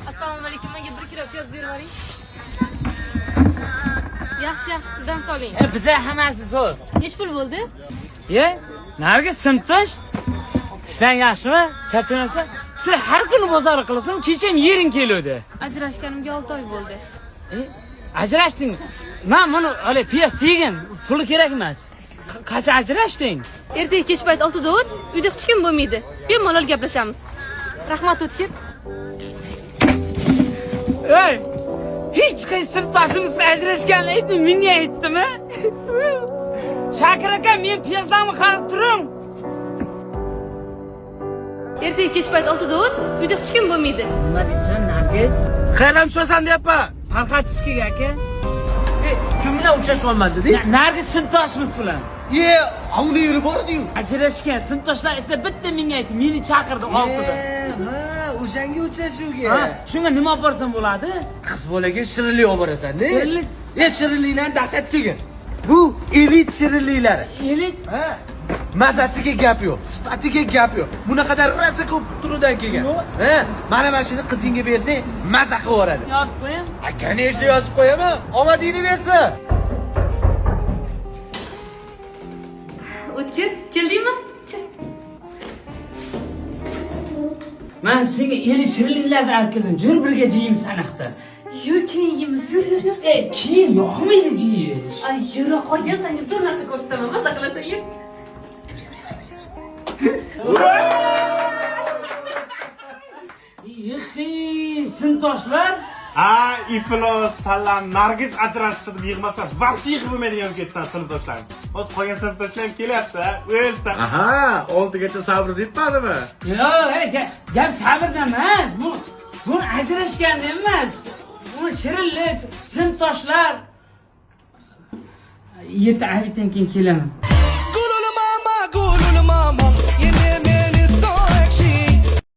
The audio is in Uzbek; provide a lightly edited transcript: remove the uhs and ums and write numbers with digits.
Assalomu alaykum, menga 1 kilo piyoz berib yuboring. Yaxshi, yaxshisidan soling. Biza hammasi zo'r. Nech pul bo'ldi? Ye, Nargiz sinfdosh. Ishlang yaxshimi? Charchamayapsan? Sizlar har kuni bozor qilasizmi? Kecha ham yering keluvdi. Ajrashganimga 6 oy bo'ldi. Ajrashdingmi? Men buni hali piyoz tegin, puli kerak emas. Qachon ajrashding? Ertaga kech payt 6 da o't, uyda hech kim bo'lmaydi. Bemalol gaplashamiz. Rahmat, O'tkir. Ey! Hech qaysi sinfdoshimizga ajrashganini aytmay, menga aytdimi? Shakir aka, men piyozlarni qarab turing. Ertaga kech payt 6 da o't, uyda hech kim bo'lmaydi. Nima deysan, Nargiz? Qayerdan tushasan deyapman. Farxatskiga aka. Kim bilan uchrashyapman deding? Nargiz sinfdoshimiz bilan. Ye, uni yeri bor ediyu. Ajrashgan sinfdoshlar ichida bitta menga aytdi, meni chaqirdi 6da. Ha, o'shanga uchrashuvga. Ha, shunga nima olib borsam bo'ladi? Qiz bolaga shirinlik olib borasan-da. Shirinlik? Shirinliklarni dahshat kelgan. Bu elit shirinliklari. Elit. Ha. Mazasiga gap yo'q, sifatiga gap yo'q. Bunaqadar rosa ko'p turidan kelgan. Ha, mana shuni qizingga bersang, maza qilib yuboradi. Yozib qo'ying. Ha, конечно yozib qo'yaman. Omadingni bersin. O'tkir, keldingmi? Men senga elit shirinliklarni olib keldim. Jur birga jeymiz aniqda. Yur, keyin yeymiz. Yur, yur, yur. Keyin yoqmaydi jeyish. Ay, yura qolgan, senga zo'r narsa ko'rsataman. Maza qilasan, yur. Yixi, sinfdoshlar. Ha, iflos sallam Nargiz ajrashdi deb yig'masa, вообще yig'ib bo'lmaydigan bo'lib ketsan sinfdoshlarim. Hozir qolgan sinfdoshlar ham kelyapti, ha, o'lsa. Aha, oltigacha sabringiz yetmadimi? Yo'q, gap sabrda emas. Bu ajrashgan emas. Bu shirinlik, sinfdoshlar. Yetti abitdan keyin kelaman.